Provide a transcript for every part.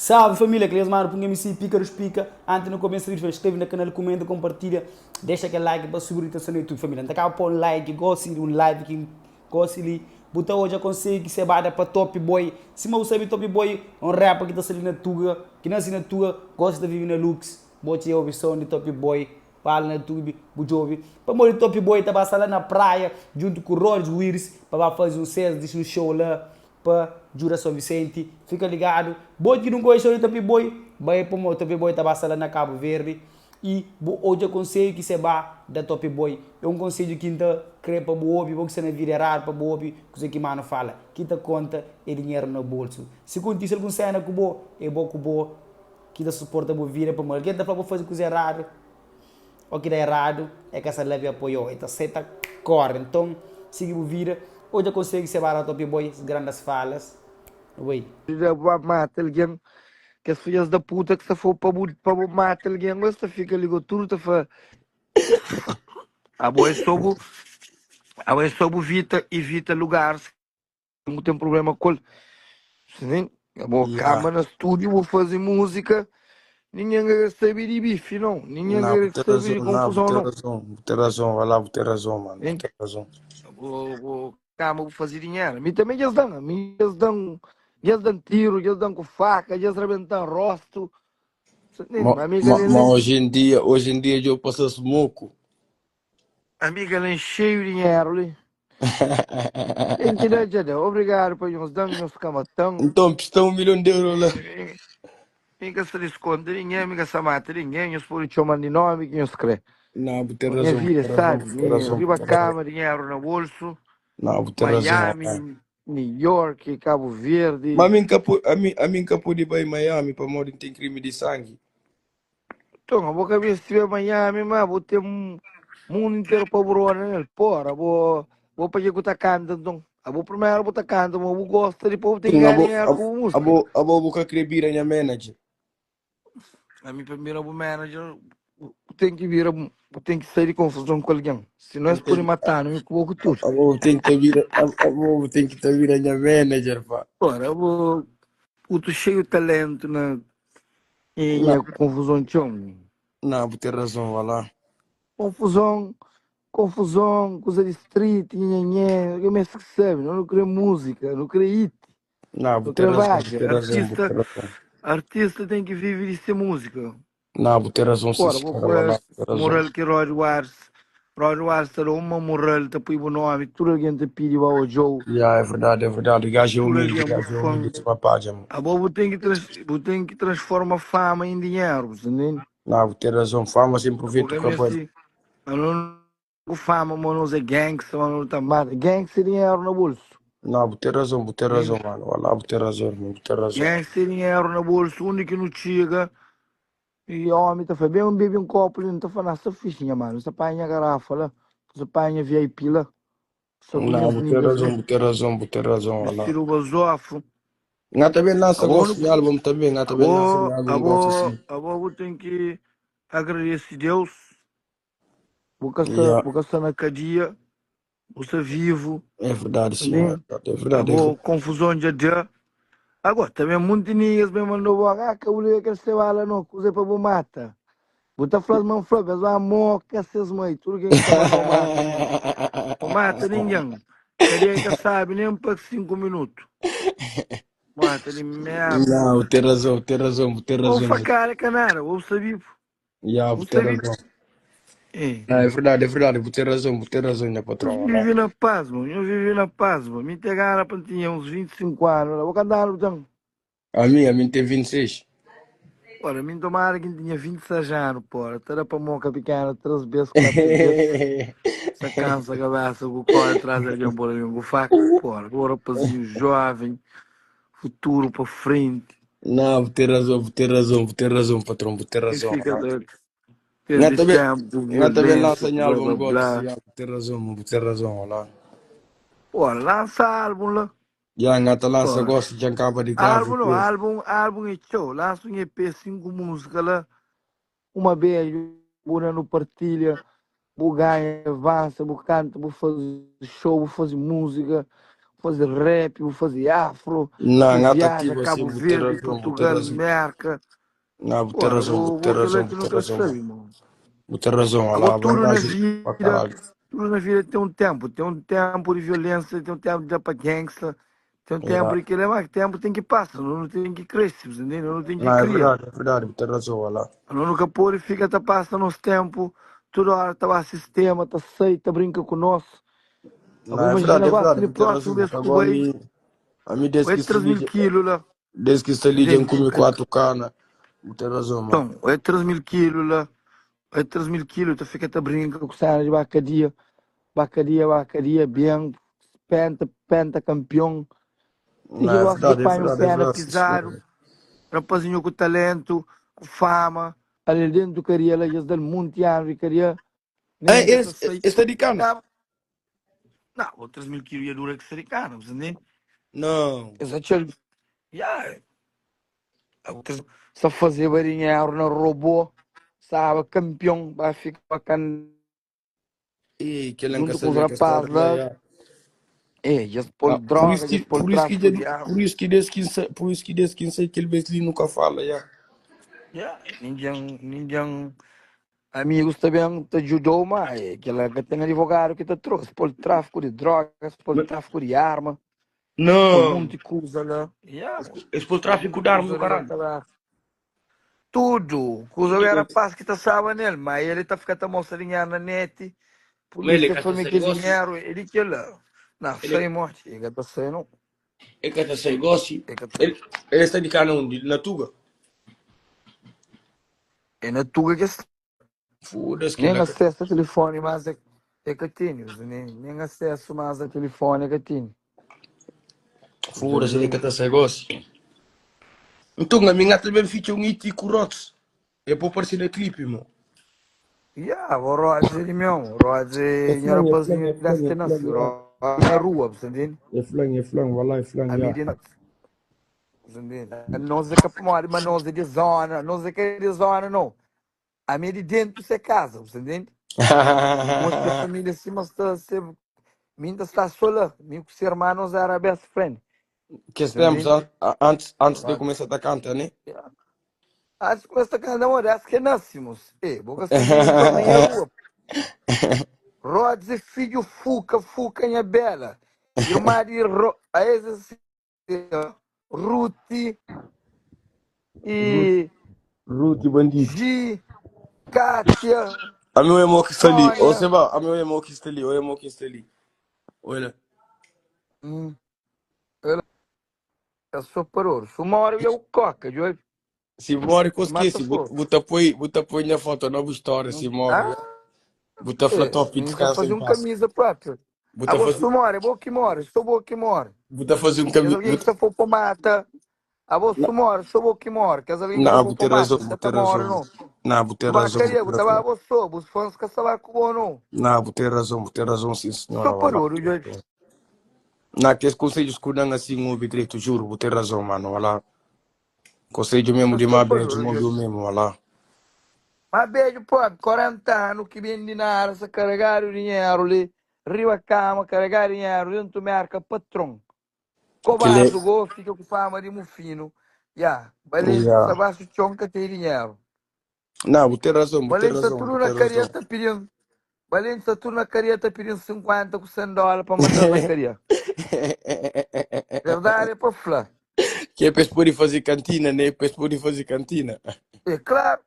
Salve família, Cleosmar Punga MC, Pica dos Pica. Antes no começo vídeo, inscreve no canal, comenta, compartilha, deixa aquele like para subir rotação no YouTube, família. Não acaba pôr um like, gosto de um live que gosto ali. Buta hoje aconselho que você bada para Top Boy. Se não sabe Top Boy, um rapper que está saindo na Tuga, que nasce na Tuga, gosta de viver na Lux. Bote a opção de Top Boy. Fala na YouTube, bu djobe. Pamodi Top Boy ta ba sta la na praia djuntu ku Rods Wiris pa ba faze un ses dixi un show la pa djuda São Vicente. Fika ligadu. Bo ki nunka odja show di Top Boy, bai pamodi Top Boy ta ba sta la na Cabo Verde y bu odja konsedju ki se ba da Top Boy. É un konsedju ki N ta kre pa bu obi, bo ki sta na vida eradu pa bu obi kuze ki manu fala. Ki ta konta é dinheru na bolsu. Si kontise algun sena ku bo, é bo ku bo. Ki ta suporta bu vida pamodi algen ta fla bu faze kuza eradu ô ki da eradu é ka sta la bi apoiau e ta sai ta kore nton sigi bu vida ô dja konsegi sebara top boy grandes falas ui. Dja bu ba mata algen kes filhas da puta ki sta fla pa bu pa bu mata algen es ta fika li go tudu ta fla abo é so bu abo é so bu vita ivita lugares bu ten problema ku el sim bo Yeah. kama na stúdio bu faze múzika ninguém ka sabe di bife não ninguém Não, bu ka tem sabe razão, di não, bu confusão tem não razão, bu tem razão, vai lá, bu tem razão, mano, bu hein? tem razão. Bu, bu kama bu faze dinheiro mi também dja dan mi dja dan dja dan tiro dja dan ku faca dja rebentan rosto Ma, ma amiga ma, nem ma nem hoje em dia eu passo smoke. amiga nem cheio de dinheiro ali Tem que dar já deu. Obrigado pa nhos dan nhos kamatão. Então, pista 1 milhão de euros lá. Mi ka sta diskonta ninguém, mi ka sta mata ninguém, nhos pode txoma-m di nomi ki nhos kre. Não, bu tem Nha razão, bu vida tem é razão, sabe, bu tem mi razão, bu riba tem razão. kama, dinheru na bolsu, Não, bu tem razão. Miami, New York, Cabo Verde. Mas a mim ka po- a mim, a mim ka pode ir Miami para modo tem crime de sangue. Nton, bo ka meste bai Miami, ma bo ten mundu interu pa bu roda nel. Pora, bo bo pa ke ku ta kanta nton? Abo primeru bu ta kanta ma bu gosta, dipos bu ten ki Nton, ganha abo, dinheru abo, ku bu músika. abo, abo bu ka kre bira nha manager. Ami pa bira bu manager, bu ten ki bira, bu ten ki sai di konfuzon ku algen. Si no es pode matanu, mi ku bo ku tudu. Abo bu ten ki bira, abo bu ten ki ta bira nha manager, pá. Pora, abo putu xeiu talentu na E Não, nha confusão txon. não, bu tem razão, vai lá. Confusão, confusão, coisa de street, nhe nhe, eu mesmo que sabe, não queria música, não queria hit, Não, bu não tem queria razão, bu vaga. tem razão, bu Artista, tem razão. artista tem que viver de ser música. Não, bu tem razão, sim, Ora, vou senhora, com vai lá, esse bu tem razão. moral que Rod Wars, Rod Wars te dá uma moral, te põe o nome, tudo alguém te pede o Joe, Yeah, é verdade, é verdade. O gajo é tudo humilde, o alguém bu gajo é humilde, fã. esse rapaz, mano. Abo bu tem que trans, bu tem que transforma fama em dinheiro, você entende? Não, bu tem razão. Fama sem Abo proveito, ka cabelo. meste, não ku fama, mas nós é gangsta, mas não tá mata. Gangsta é dinheiro no bolso. Não, bu tem razão, bu tem razão, Entende? mano. Vai lá, bu tem razão, irmão, bu tem razão. Gangsta é dinheiro no bolso, onde que não chega. E homem tá falando, bem, um bebe um copo, ele não tá falando, sta fixe, minha mano. Você panha garrafa lá, você panha VIP lá. Só com Não, minhas bu tem niggas razão, lá. bu tem razão, bu tem razão, vai lá. Vestido basofo. Nga também lança Abo, gosto de álbum também, nga também lança abo, de álbum gosto abo, assim. abo, bu tem que agradecer Deus. Bu ka sta, Yeah, bu ka sta na cadeia, bu sta vivo. é verdade, senhor, é Entende? verdade, é verdade, é Abo, verdade. confusão já deu. Agora, também muito niggas me mandou ah, que eu liga que se bala não, coisa para bu mata. Bu tá falando, mano, flor, mas uma moca, essas mãe, tudo quem que tá mandando mata mesmo. Não mata ninguém. Cadê que sabe nem para 5 minutos. Mata de merda. Não, tem razão, tem razão, tem Ou razão. facada canara, ou sabe, Yeah, ou tem sabe. razão. É. Não, é verdade, é verdade, vou ter razão, vou ter razão, minha Eu patrão. Lá. vivi na paz, mano. Eu vivi na paz, mano. Me pegaram para tinha uns 25 anos. Lá. Vou cantar, então. A mim tem 26. Ora, mim tomara que tinha 26 anos, porra. Era para moca pequena, três vezes, quatro vezes. Sa cansa a cabeça, com o corre atrás de alguém por ali, com faca, porra. Agora, rapazinho jovem, futuro para frente. Não, vou ter razão, vou ter razão, vou ter razão, patrão, vou ter E razão. fica Lá. de Nga perder também, tempo, nga também violência, lança minha blá álbum blá gosto, blá. yeah, vou ter razão, vou ter razão, lá. Porra, lança álbum lá. Yeah, nga tá lança Porra. gosto, já acaba de grava Álbum não, EP. álbum, álbum é show. Lança um EP, cinco músicas lá. Uma vez, bu não partilha, bu ganha, avança, bu canta, bu faz show, bu faz música. Faze rap, bu faze afro, Não, bu não tá viaja ativo assim, Cabo bu ter Verde, razão, bu ter Portugal, razão. Merca. Não, bu ter Porra, razão, bu bo, ter bo kel-la razão, bu ki nu ter ka razão. sabe, mano. Bu ter razão, Agora olha lá, vai tudo na gajo pra vida, caralho. tudo na vida tem um tempo de violência, tem um tempo de dar pra gangsta, tem um tempo Yeah. de que ele é mais tempo tem que passar, não tem que crescer, você entende? Não tem que Não, criar. é verdade, bu ter razão, olha lá. Não nunca pode fica tá passa nosso tempo, toda hora tá lá sistema, tá sai, tá brinca com nós. Não, Agora imagina é agora se verdade, no bu ter próximo razão. vez que Agora a vai, mim, a mim desde vai que se 3 mil liga, quilos lá, desde que se liga em entende? comi quatro cana, bu ter razão, mano. Então, vai 3 mil quilos lá, vai 3 mil quilos, tu fica tá brinca com cena de bacadia, bacadia, bacadia, bem, penta, penta campeão. Tem Não, que gosta de é pai um verdade, é pena verdade, sim, pisado, senhora. rapazinho com talento, com fama. Ali dentro queria lá, eles dão monte ano e queria, É, nem que tá esse, sai. esse tá de cana? Não, o 3 mil quilos ia dura que ser cana, você entende? Não. Eu só tinha. Yeah. Só fazer dinheiro no robô, sabe? Campeão, vai ficar bacana E que ele nunca junto com os sabia que a história rapazes lá, lá. yeah. É, já se pôr Ah, por isso droga, já que, se pôr por isso que, tráfico de armas. por isso que desde que por isso que desde que sei que ele vez ali nunca fala, yeah. Yeah, ninguém, ninguém, amigos também te ajudou, mas é que ela que tem advogado que te trouxe, pôr tráfico de drogas, pôr Mas- tráfico de arma, pôr Não, monte de coisa lá. Yeah, moço. esse por Pôr tráfico monte de arma coisa do ali caralho. lá. Tudo. Coisa era rapaz que tá sabe nele, mas ele tá ficando mostrando dinheiro na net. Mas ele Polícia que foi está me sem que gosto. dinheiro, ele que lá. Não, Ele, sem morte, ele tá sem não. ele que está sem gosto. Ele tá Ele, ele está de cana onde? Na Tuga. É na tuga que está. Foda-se que Nem ele acesso ao telefone mais é, é que tenho, nem, nem acesso mais ao telefone é que tenho. Foda-se, ele que está sem gosto. Então, a minha também fica um iti com rotos. É para aparecer na clipe, irmão. Yeah, o Rods é meu, o Rods É é minha flan, é flan, rapazinho é deve flan, é ter flan, nascido, yeah. Rods na rua, você entende? É flan, vai lá, é flan, A yeah. mídia, você entende? Nós é que mora, mas nós é de zona, nós é que é de zona, não. A minha de dentro de casa, você entende? Mostra a família assim, mas está sempre. Minha está sola, minha com seu irmão nós era best friend. Que Você tempos entende? antes, antes de Rods. começar a cantar, né? Yeah. Acho que esta canção é essa que nascemos. E, boca sabia então nem a rua. Rods é filho Fuca, Fuca minha bela. Irmã de Ro... A esse Ruth e Ruth Bandido. G, Kátia, A meu irmão que está ali. Ô, Sônia. Seba, a meu irmão que está ali. O irmão que está ali. Olha. Hum, ela é só parou. Se uma hora eu coca, de olho. Se morre, com Mata esquece. fogo. Buta põe na foto, nova história. Se morre. Ah, Buta fla é. top, Já descansa fazer em um paz. camisa própria. Buta Agora, fazer, se mora, é bom que mora, sou bom que mora. buta fazer um Queres caminho. alguém que se for para mata? A você mora, sou bom que mora. Queres alguém que se Não, for buta para mata? razão, Se buta tá mora, razão. não. Não, buta Tu vai razão, querer, buta buta vai razão. você, os fãs que sabem com bom, não. Não, buta razão, buta razão, sim, senhora. Só Vai lá. parou, hoje. Não, aqueles conselhos que dão assim, ouve direito, juro, buta razão, mano. Vai lá. Conselho mesmo de Só má parou, beijo, hoje. ouviu mesmo, vai lá. Mas beijo, pô, 40 anos que vem de nada, se carregar o dinheiro ali, riba cama, carregar dinheiro dentro do mercado, patrão. Que ele Cobardo, go, fica com fama de mufino. Ya, valente, Yeah. sabaço tchonca tem dinheiro. Não, buta razão, buta Valente está razão, tudo buta na razão. careta pedindo. Valente está tudo na careta pedindo 50 com 100 dólares para mandar na caria. Verdade é para falar. Que é para eles poderem fazer cantina, né? Para eles poderem fazer cantina. É claro,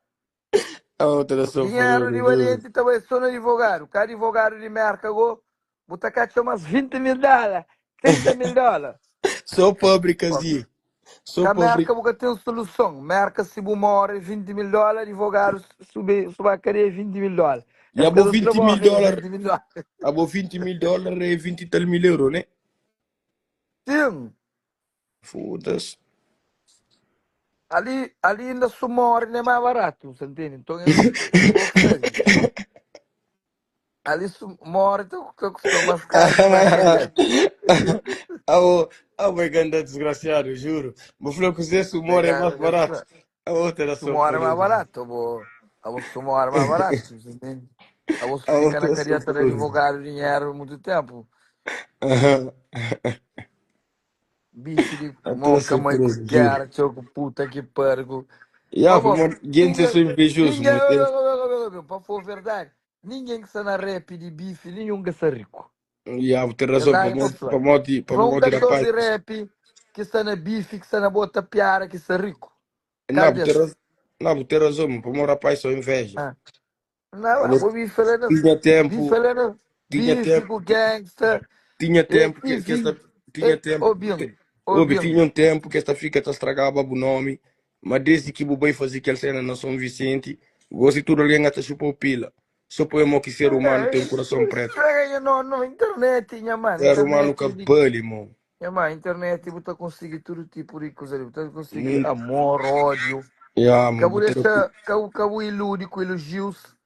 A outra só dinheiro falou, de juro. valente também só no advogado. Cada advogado de merca, go, botar cá umas 20 mil dólares, 30 mil dólares. Só fábricas Pô, de. Só Cá fábrica. merca boca tem solução. Merca se bu morre 20 mil dólares, advogado sube, sube a cadeia 20 mil dólares. E Esse a bo caso 20 mil morre dólares. 20 mil dólares. A bo 20 mil dólares é 20 e tal mil euros, né? Sim, Foda-se. ali, ali ainda se morre, não é mais barato, você entende? Então, é bom que seja. Ali se morre, então custa mais caro que vai cadeia. Ah, o ah, o ganda desgraciado, juro. Vou falar que o humor é mais Obrigado, barato. A outra era Se só mora mais por barato, vou, a você mora mais barato, você entende? A você A fica outra na era só cadeia de por advogado dinheiro muito tempo. Bife di Até moka mai ku surpresa, juro. gera txeu ku puta ki pari ku. Ya, Pamó, pamodi gente é ninguém, só invejoso, ninguém, mo. Tem, pa for verdade, ninguém que está na rap de bife, nenhum que está rico. ya, bu tem razão, Verdade pa pamodi, fla. pamodi, Fla um pamodi cantor de rapaz. rap que está na bife, que está na bota piara, que está rico. Não, Qual bu tem desses? razão, não, bu tem razão, mo. Pamodi rapaz só inveja. Ah. Não, Abo, ah, o bife lá na, tinha bife tempo, lá na, tinha bife tempo, com gangsta, tinha é tempo que, que esta, bife, tinha é, tempo, ô te, Bim, ô ouve, Bim. tinha um tempo que esta fica te estragava o nome, mas desde que o bem fazia aquela cena na São Vicente, gosto tudo alguém até chupou pila. Só põe que ser humano tem um coração preto. Estraga não, não, internet, minha mano, Ser humano internet, cabelo, irmão. minha mano, internet, você consegue todo tipo de coisa, você consegue Muito. amor, ódio. Yeah, mano, Cabo vou ter deixa, cabo, cabo ilude com elogios,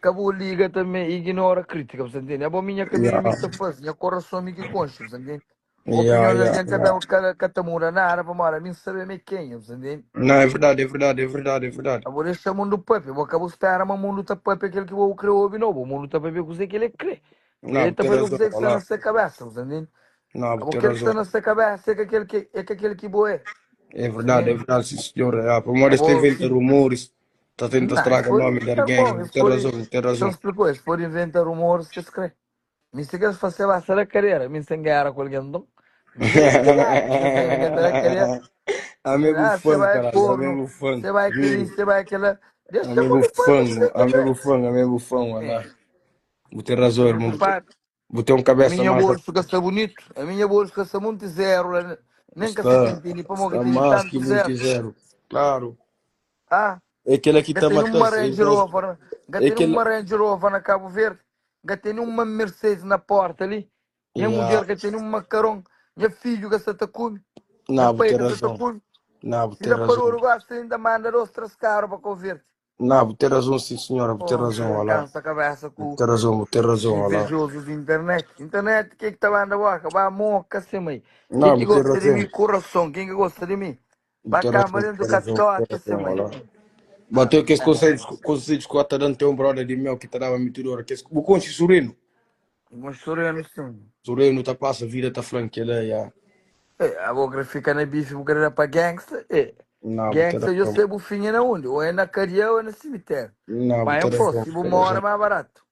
cabo liga também, ignora a crítica, você entende? É bom minha caminho Yeah, me tá faz, minha coração me que concha, você entende? yeah, Opinião de yeah, alguém yeah. cada cada cada muda nada para mora, mim saber me quem, você entende? Não, é verdade, é verdade, é verdade, é verdade. Eu vou deixar o mundo papi, eu vou acabar esperar, mas o mundo tá papi aquele que eu crê ouvir novo, o mundo tá papi com que ele crê. Não, Ele vou tá ter papi com razão, que está na olá. sua cabeça, você entende? Não, vou ter Aquele que razão. está na sua cabeça é que aquele que é que aquele que boé, É você verdade, é entende? verdade, sim, senhor. Ah, por amor, Eu este vou inventa fi... rumores, está tentando Não, isso estragar o foi nome de tá alguém. bom, Vou isso ter foi razão, vou ter só razão. explicou, isso foi inventar rumores que se crê. Me se quer fazer basta da carreira, me sem guerra com alguém, não. Me sem guerra, me sem ninguém da carreira. Amigo Ah, você fã, vai caralho, corno, amigo fã, você vai que juro. você vai aquela. Deixa Amigo mundo fã, pai, você amigo também. fã, amigo fã, olá. É, Vou ter tá razão, irmão. Vou ter, preocupado. vou ter um A cabeça minha mais. bolsa que está bonito, a minha bolsa que está muito zero, lá, nem que se Está, tem para que está tem mais que tanto muito zero. zero. Claro. Ah, É aquele que já está tem uma matando. Range Rover, já É tem aquele. uma Range Rover na Cabo Verde, já tem uma Mercedes na porta ali. Minha Yeah. mulher que tem um macarrão, minha filho que está come, minha Não, vou pai ter que está razão. come. Não, vou Se ter dá para razão. o Uruguai, você ainda manda dois, três carros para Cabo Verde. Não, vou ter razão, sim, senhora. Vou ter Oh, razão, chega, olá. cansa a cabeça Vou com ter razão, vou ter razão, olá. invejosos de internet. Internet, quem que tá lá na boca? Vai moca, se mãe. Quem Não, que vou ter gosta de razão. mim, coração? Quem que gosta de mim? Vou Vai ter cá, razão, vou dentro do ter razão, vou ter catota, se razão, mãe. olá. Bateu aqueles conselhos, conselhos que eu tá dando, tem um brother de meu que tá dando me tudo, que o conche Sureno. Mas chorando, sim. Sureno tá passa a vida, tá falando que ele é, yeah. É, a boca fica na bife, porque era para gangsta. É. Não, vou ter Gangsta, eu razão. sei bufinha na onde? Ou é na cadeia ou é no cemitério. Não, vou Mas ter eu razão, fosse, vou se ter uma hora razão. mais barato.